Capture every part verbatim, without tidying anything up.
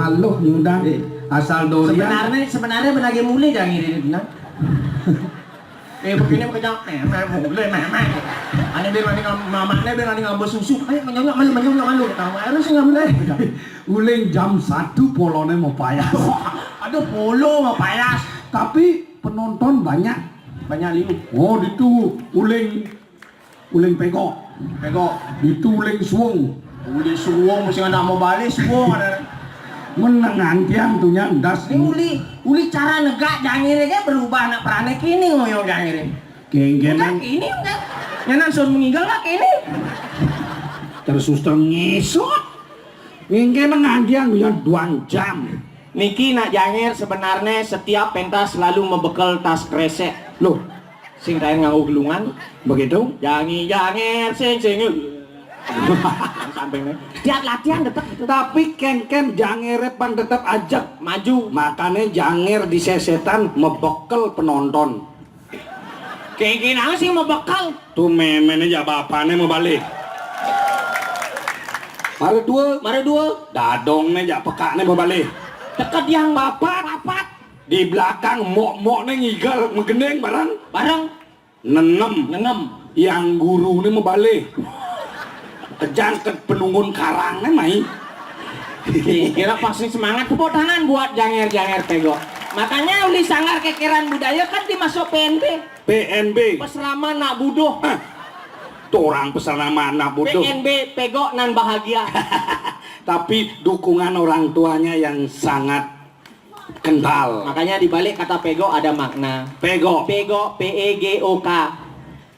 Aluh nyundang. Eh. Asal durian. Sebenarnya, sebenarnya ben lagi mulih jangan ngirit, nah. Eh, begini mau kejam, eh, meh, mulih, meh, meh. Ane ben mending mamane ben mending ngambek susu. Ayo, menyonyo malu, menyonyo malu. Tahu harus nggak boleh. Uling jam satu polone mau payas. Aduh, polo mau payas. Tapi penonton banyak. Banyak liu. Oh, itu uling, uling pegok. Pegok. Itu uling suwung. Uling suwung mesti anak mau balik suwung ada. Menengan tiang tuh nyandas. Ini uli, uli cara negak jangire ge berubah anak perane kini ngoyong jangire. Kengkenan. Udah kini udah. Nyanan sun mengigal lah kini. Terus suster ngesot. Kengkenan ngantian tuh nyan duang jam. Niki nak janger sebenarnya setiap pentas selalu membekel tas kresek. Loh, sing kain nganggo gelungan. Begitu? Jangi janger sing sing. Sampai nih. Tiap latihan tetap gitu. Tapi kengken jangere pan tetap ajak. Maju. Makanya janger di sesetan mebekel penonton. Kengken aja sih mebekel. Tuh memene jak bapane mau balik. Mare dua. Mare dua. Dadong ne jak pekak ne mau balik. Teket yang bapak, bapak. Di belakang mok-mok ne ngigal megendeng bareng. Bareng. Nenem. Nenem. Yang guru ne mau balik. Kejangket penunggun karang ne mai. Kira pasti semangat, tepuk tangan buat janger-janger pegok. Makanya uli sanggar kekeran budaya kan dimasuk P N B. P N B. Pesrama nak buduh. Hah. Tuh orang pesrama anak buduh. P N B pegok nan bahagia. Tapi dukungan orang tuanya yang sangat kental. Makanya di balik kata pegok ada makna. Pegok. Pegok, P E G O K.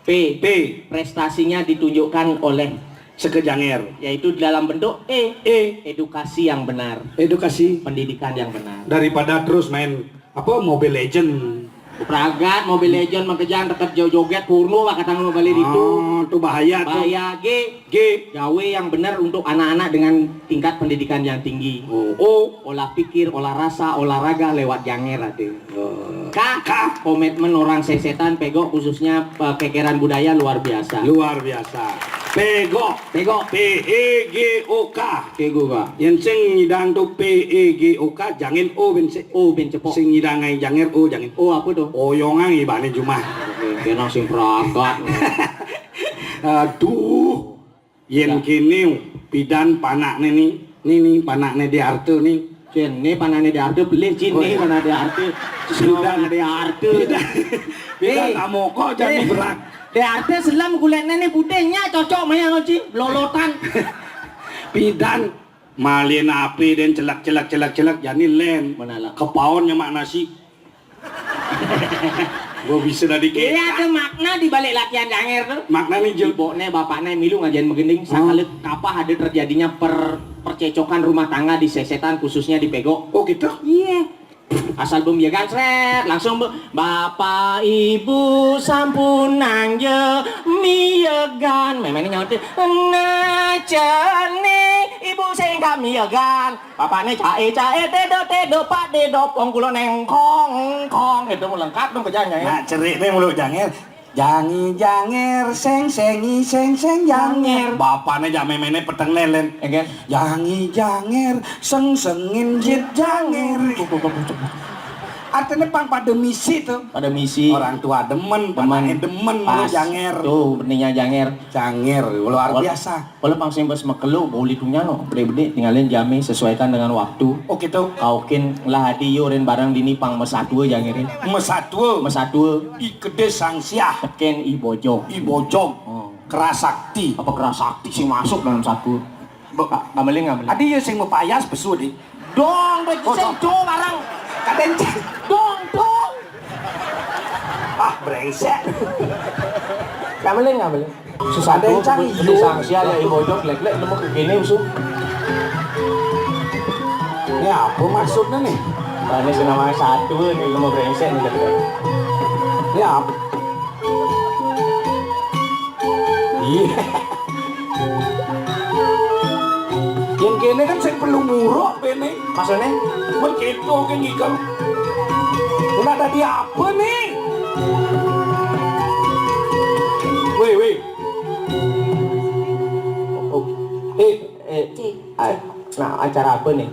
P. P. Prestasinya ditunjukkan oleh sekejanger. Yaitu dalam bentuk E. E. Edukasi yang benar. Edukasi. Pendidikan yang benar. Daripada terus main apa Mobile Legend. Pragat Mobile Legend mengkejang deket jo-, joget porno lah kata mau balik itu. Oh, itu bahaya tuh. Bahaya G. G. Gawe yang benar untuk anak-anak dengan tingkat pendidikan yang tinggi. Oh. O. Olah pikir, olah rasa, olahraga lewat janger ada. Oh. K. K. Komitmen orang sesetan pegok khususnya eh, kekeran budaya luar biasa. Luar biasa. Pegok. Pegok. P E G O K. Pegok, Kak. Yang sing ngidang tuh P E G O K, jangin O ben se-, O ben cepok. Sing ngidang ngai janger O jangin. O apa tuh? Oyongan ibane jumah. Oke, kena sing pragat. Aduh. Yen ya. Kene pidan panakne ni. Ni, ni panakne di Arte ni. Jen, ni panakne di Arte, beli Jin. Oh, ni iya. Panakne di Arte. Pidan. Panakne di Arte. Pidan. Pidan eh. Amoko jadi eh. Berak. Di Arte selam kulitnya ni putihnya cocok maya ngoci lolotan. Pidan. Malin api den celak celak celak celak jani len. Mana lah? Kepaonnya mak nasi. Gua bisa dari kita. Iya, ada makna di balik latihan janger tuh. Makna nih, Jul. Ibokne, bapakne milu ngajain begending, oh. Sakali kapah ada terjadinya per-, percecokan rumah tangga di sesetan, khususnya di pegok. Oh, gitu? Iya. Asal bum ya kan, sret, langsung bu-, Bapak Ibu sampun nang ya miyegan. Memene nyaut, "Nah, jane Ibu sing gak miyegan." Bapakne cae, cae, tedo, tedo, Pak Dedo, wong kula neng kong, kong. Itu mau lengkap dong kerjanya ya. Nah, cerik nih mulu janger. Jangi janger, seng sengi, seng seng janger. Janger. Bapakne jame mene peteng lelen. Enggak. Jangi janger, seng sengin jit janger. Artinya pang pada misi tuh. Pada misi. Orang tua demen, demen. Anaknya demen, pas. Lu janger. Tuh, pentingnya janger. Janger, luar biasa. Kalau pang sing bes mekelu, bau lidunya no, bede-bede, tinggalin jame, sesuaikan dengan waktu. Oh, gitu. Kaukin lah di yo ren barang dini pang mesatue jangirin. Mesatue. Mesatue. I kede sangsiah. Teken i bojong. I bojong. Oh. Kerasakti. Apa kerasakti sing masuk dalam satu? Be- Ka-, gameling, gameling. Adi yo sing mepayas pesu di. Dong, baju oh, sing dong. Dong barang. Kaden cang. Dong, dong. Ah, brengsek. Gameling, gameling. Susah ada yang cari. Susah sial ya, ibu jok lek-lek nemu ke gini usul. Ini apa maksudnya nih? Nah, ini sih namanya satu nih, nemu brengsek nih. Ini apa? Iya. Yang kene kan sing perlu muruk bene. Maksudnya? Men keto ke ngikel. Udah tadi apa nih? Weh, weh. Oh, eh, eh, cik, a-, cik. Nah, acara apa nih?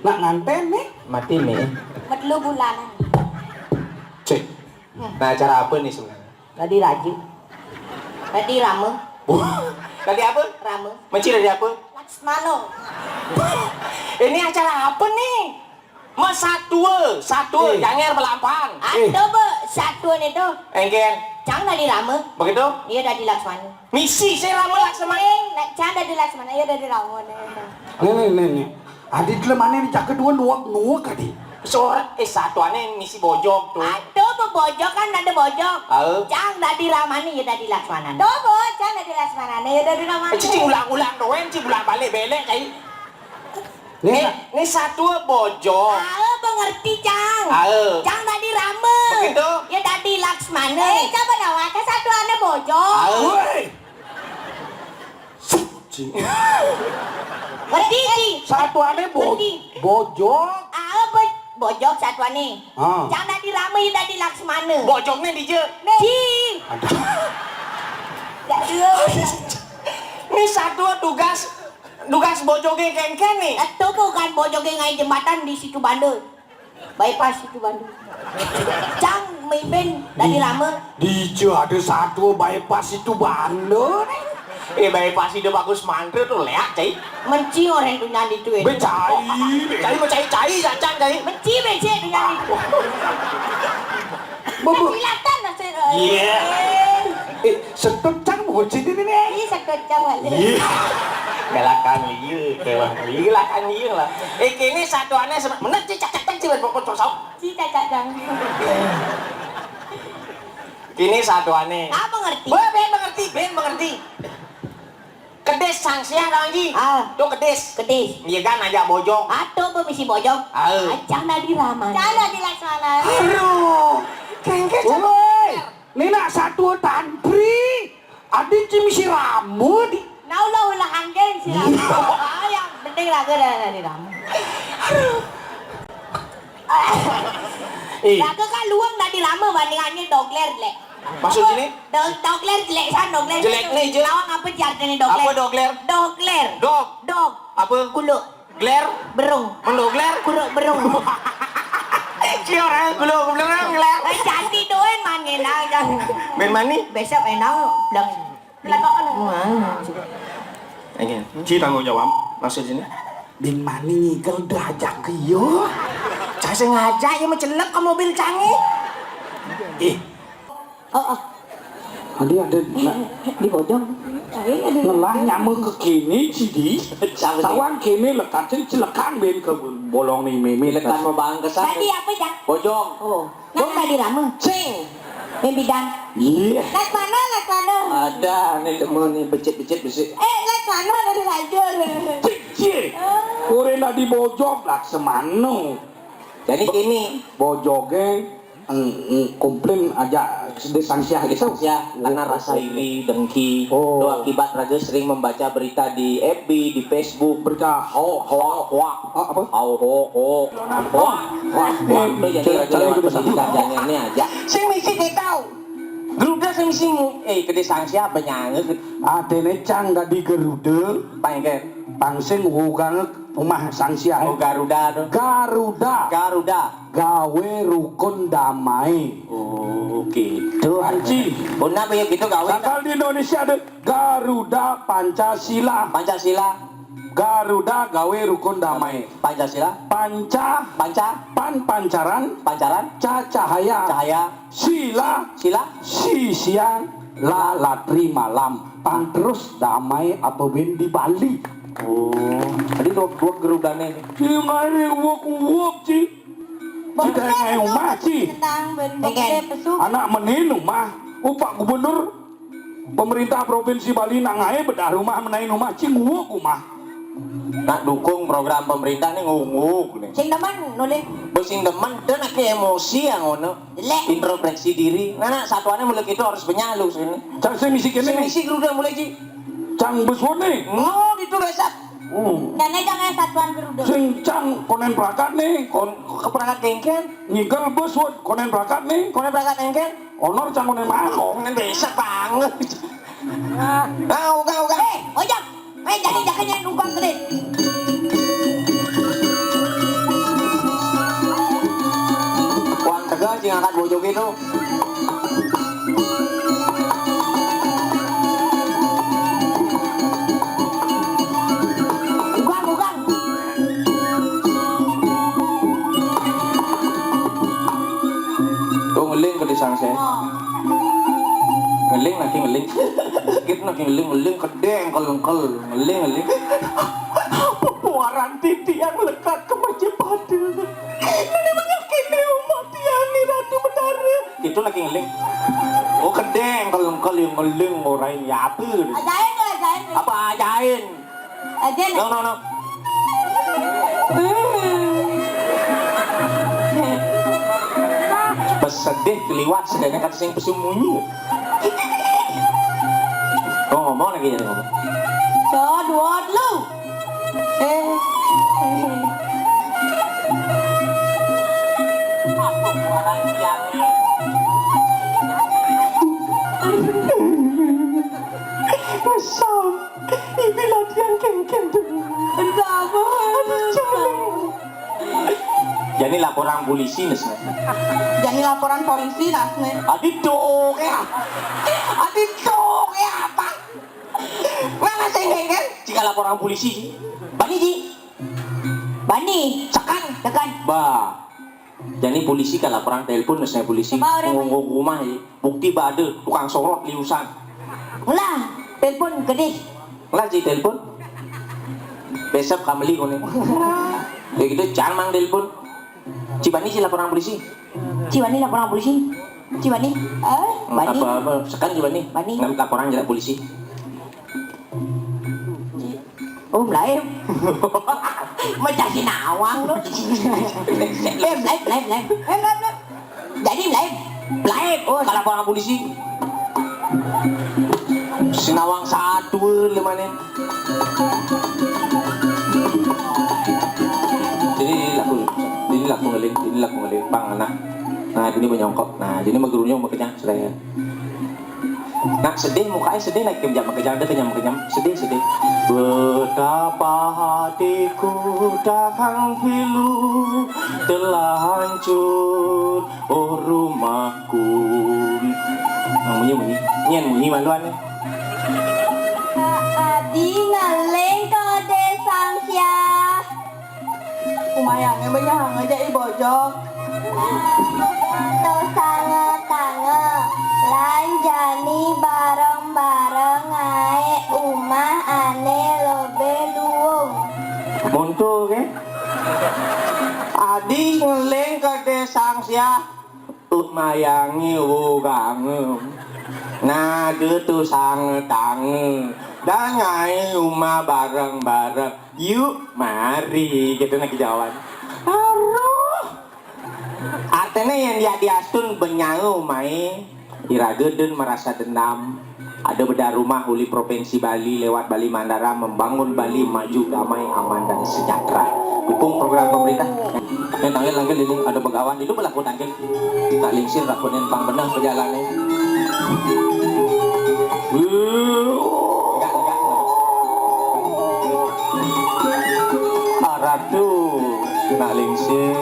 Nak nganten nih? Mati nih. Metelu bulanan. Cek. Nah, acara apa nih sebenarnya? Dadi raja. Dadi rama. Dadi apa? Rama. Meci dadi apa? Laksmana. Ini acara apa nih? Mas satua, satua, Eh. Janger Belampang. Eh. Ada, Be, satua nih tuh. Engken. Cang dadi rama. Begitu? Iya, dadi Laksmana. Misi saya rama Laksmana. Nek cang dadi Laksmana, iya dadi rama nih. Nih, nih, nih, nih. Adi dulu mana nih cak kedua nuak nuak adi. Sore, eh, satuannya misi bojog tuh. Aduh, bebojog kan ada bojog. Au. Cang dadi ramane ya dadi Laksmana. Tuh, Bu, cang dadi Laksmana, ya dadi ramane. Eh, cici ulang-ulang doang, ci ulang balik belek kai. Nih, nih, nih satua bojog. Ah, mengerti, Cang. Ah. Cang dadi rama. Begitu. Ya dadi Laksmana. Eh, coba dawaka satuane bojog. Ah. Woi. Cing. Ngerti, Cing? Satuane bo-, Ngerti. Bojog. Ah, bo-, bojog satuane. Ah. Cang dadi rama, ya dadi Laksmana. Bojognya di je. Nih. Cing. Aduh. Gak dulu. Ini satua tugas, tugas bojognya kengken nih. Itu bukan bojognya ngai jembatan di situ Banda. Bypass itu Banda. Cang mimpin dari lama. Di, di ada satu bypass itu Banda. Eh, bypass itu bagus mantra tuh, leak, cai. Menci orang itu nyandi tuh, eh. Becai, cai, becai, cai, cacang, cai. Menci becek itu nyandi tuh. Bebu. Silatan nasib. Iya. Eh, setut cang bukan sini nih. Ih, setut cang aja. Iya. Galakan liu, kewah liu, galakan liu lah. Eh, kini satuannya sama. Bener, cicak, cak, cak, cak, cak, cak, cak. Cicak, cak, cak. Kini satuannya. Ah, mengerti. Be, ben mengerti, ben mengerti. Kedis sangsiah, Bang Ji. Ah. Tuh kedis. Kedis. Iya kan, aja bojog. Atuh, be misi bojog. Ah. Acan dadi rama. Canda di Laksmana. Aduh. Kengke. Woi, ini nak satu tantri. Adi ci misi rama di. Nah, ulah-ulah anggeng si rama. Ah, yang penting raga dah dadi rama. Eh. Raga kan luang dadi rama bandingannya dogler, lek. Maksud sini? Do-, dogler jelek san, dogler. Jelek nih, jelek. Lawang apa ci artinya dogler? Apa dogler? Dogler. Dog. Dog. Apa? Kuluk. Gler? Berung. Mendogler? Kuruk berung. Si orang kuluk berung, gler. Eh, cantik tuh, en, main enak, kan. Main mani? Besok enak, bilang. Belakang. Wah. Oke. Ci tanggung jawab, maksud sini? Bin mani ngigel dah ajak ke yo. Saya sengaja ya mencelep ke mobil canggih. Eh, Oh, oh. Adi ada na-, di bojong. Ngelah nyama ke kini, Cidi. Sawang kini lekat, sing celekan ben ke bolong ni mimi. Lekat mau bang kesan. Tadi apa, Cak? Bojong. Oh. Nang tadi rame. Sing. Yang bidang. Iya. Lek mana, lek mana? Ada, ni lemu ni becit-becit besi. Eh, lek mana dari raja le? Cik, cik. Oh. Kore nak di bojong, lak semano. Jadi kini. Bojoge Eng, eng, komplain aja di sangsiah gitu. Sangsiah, karena rasa iri, dengki. Oh. Itu akibat raga sering membaca berita di F B, di Facebook. Berita ho-, ho-, hoak. Ah, apa? Ho-, ho-, ho-, hoak. Hoak. Itu jadi raga lewat pendidikan jangan ini aja. Sing misi kita tahu. Grup dah sing misi mu-, eh, ke di sangsiah apa nyanyi? Atene cang dadi Garuda. Pangke. Pangsing wugang rumah sangsiah. Oh, Garuda tuh. Garuda. Garuda. Gawe rukun damai. Oh, gitu. Anci. Oh, kenapa ya gitu gawe? Sakal di Indonesia ada Garuda Pancasila. Pancasila. Garuda gawe rukun damai. Pancasila. Panca. Panca. Pan pancaran. Pancaran. Ca cahaya. Cahaya. Sila. Sila. Si siang. La latri malam. Pan terus damai apa ben di Bali. Oh, jadi dua, dua gerudane. Ci ngai uwuk-uwuk, Ci. Ci ngai umah, Ci. Anak menin umah. Upak gubernur pemerintah provinsi Bali nak ngai bedah rumah, menain umah, Ci nguwuk umah. Nak dukung program pemerintah ni nguwuk ni. Sing demen nulis. Bos sing demen, dan aku emosi yang ngono. Jelek. Introspeksi diri. Nah, nah, satuannya mulai gitu harus penyalu sini. Cang sing misi kene. Sing misi geruduk mulai, Ci. Cang beswot nih. Oh, gitu besok. Hmm. Jane jangan satuan geruduk. Sing cang konen prakat nih. Kon ke prakat kengken. Nyikel beswot konen prakat nih. Konen prakat kengken. Honor cang konen mako. Konen besok banget. Ah, uga, uga. Eh, ojek. Eh, jadi jangan yang numpang gede. Ngangkat bojoké to. Ugang, ugang. To ngeling kedé sangsé. Oh. Ngeling lagi ngeling. Sakit lagi ngeling, ngeling kedé engkel-engkel. Ngeling, ngeling. Pepuaran titiang lekat ka Majapahit. Nini menyakiti umat tiang, Ni Ratu Betara. Itu lagi ngeling. Oh, kedé engkel-engkel yang ngeling, ora yang apa? Ajain, ajain. Apa ajain? Ajain. No, no, no. Pesedih keliwat, sedangkan kata sing pesu munyi. Oh, ngomong lagi, jadi ngomong. Dua, telu. Eh. Mesam. Ibi latihan kéngkén to. Enggak apa. Aduh, celeng. Jani laporan polisi, Nes. Jani laporan polisi, Nes. Adi to, ya. Adi to, ya, apa? Mana sing kéngkén? Jika laporan polisi, Ji. Bani, Ji. Bani. Sekan, sekan. Bah. Jani polisi ka laporan, telepon, Nes, polisi. Coba orang. Ngonggo rumah, ya. Bukti ba ada, tukang sorot liusan. Lah, telepon gedé. Lah, Ji, telepon. Besok kameli koné. Ya gitu, cang mang telepon. Ci bani, Ji, laporan polisi. Ci bani, laporan polisi. Ci bani. Eh, bani. Apa, apa? Sekan, Ji bani. Bani. Nam laporan jadi polisi. Oh, melaem. Mecah si nawang lu. Eh, melaem, melaem, melaem. Eh, melaem, melaem. Jadi melaem. Melaem. Oh, kalau orang polisi. Si nawang satu lima nih. Ini laku, ini laku ngeling, ini laku ngeling, pang anak. Nah, ini menyongkok. Nah, ini megerunyung, mekenyang, sudah ya. Nak sedih, mukanya sedih, naik kejam, kejam, ada kenyam, kenyam, sedih, sedih. Betapa hatiku takkan pilu, telah hancur, oh rumahku. Nah, munyi, munyi. Nyen, munyi maluan nih. Adi ngeling ka Desa Siah. Kumayang, yang banyak ngajak i bojok. To sanga-tanga, lan jani bareng-bareng ngaé umah ané lebih luung. Monto ké. Adi ngeling ka Desa Siah. Tut mayangé wogangé. Nada tu sanga-tanga. Dan ngaé umah bareng-bareng. Yuk, mari. Gitu nak jawan. Aduh. Artinya yang dia diastun benyanga umahé. Iraga den merasa dendam. Ada bedah rumah uli Provinsi Bali lewat Bali Mandara membangun Bali maju, damai, aman, dan sejahtera. Dukung program pemerintah. Yang tanggal lagi lili ada begawan itu berlaku tanggal. Tak lingsir rakunin pang benah perjalanan. Enggak, enggak. Aratu nak lingsir.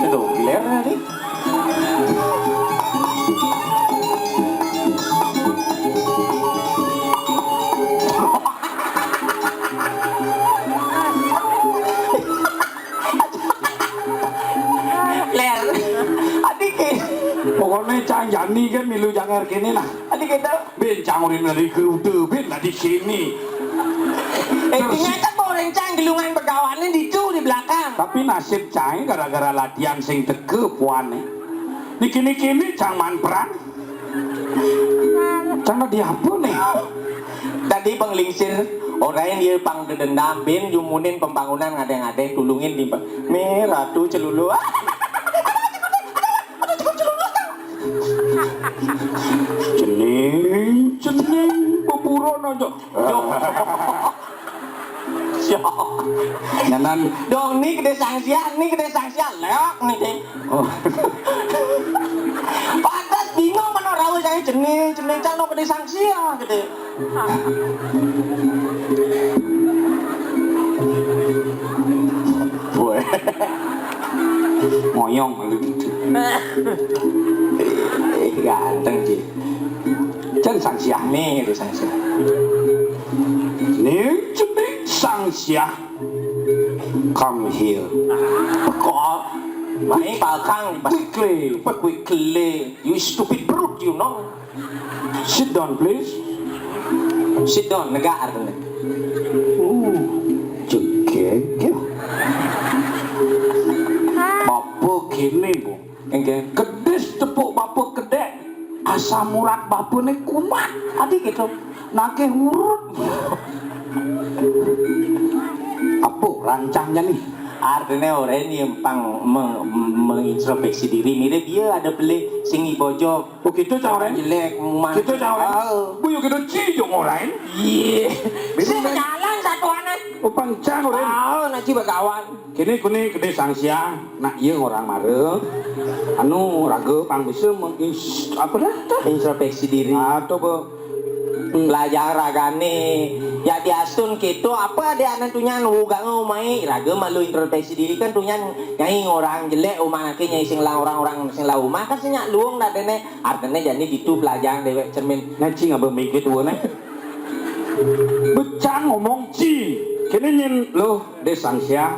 Aduh, gilir nih. Ler. Adik. Pokoknya cang jani kan milu jangar kene nah. Adik kita. Bin cang urin dari geruda bin lah di sini. Eh, ternyata orang cang gelungan begawannya di itu di belakang. Tapi nasib cang gara-gara latihan sing teke puane. Niki-niki ini cang manperan. Cang di apa nih? Tadi penglingsir, orang dia pang dedendam, bin jumunin pembangunan ngadeng-ngadeng, tulungin di. Nih, Ratu Celulu. Cening, cening, beburon aja. Yo. Yo. Nyanan. Dong, ni kedé sangsia, ni kedé sangsia, leok ni, Ding. Oh. Pantes bingung mana rawuh saya cening, cening, cang, no kedé sangsia, gitu. Weh. Ngoyong, lu. Ganteng, Ji. Cen Sang Siah. Né to Sang Siah. Né jeneng Sang Siah. Come here. Kok? Mai palkang. Quickly. Quickly. You stupid brute, you know. Sit down, please. Sit down, negak artine. Uh, jegeg ya. Bapa kéné, Bu. Nggih. Kedis tepuk bapa kedék. Asam urat bapané kumat. Adi gitu. Nagih urut. Apa rancangnya nih? Artine ora nyempang me- mengintrospeksi diri. Mirip dia ada beli sing bojog. Oh, gitu, Cang Ren? Jelek, muman. Gitu, Cang Ren? Ah. Bu, yo gitu, Ci, yo ngorain. Iya. Sing jalan satuane. Oh, pang Cang Ren. Ah, nak Ci bagawan. Kini kuni gede sangsia, nak iya orang mara. Anu, raga pang bisa mengins- apa dah? Introspeksi diri. Atau be- Belajar ragane. Ya diastun kita apa dia anak tunyan ugang umai raga malu introspeksi diri kan tunyan nyai orang jelek umah nake nyai sing lah orang-orang sing lah umah kan senyak luung dah dene artene jani ditu belajar dewek cermin. Ngaji ngapa mikir tua ne? Becang ngomong Ci. Kini nyen lo deh sangsia.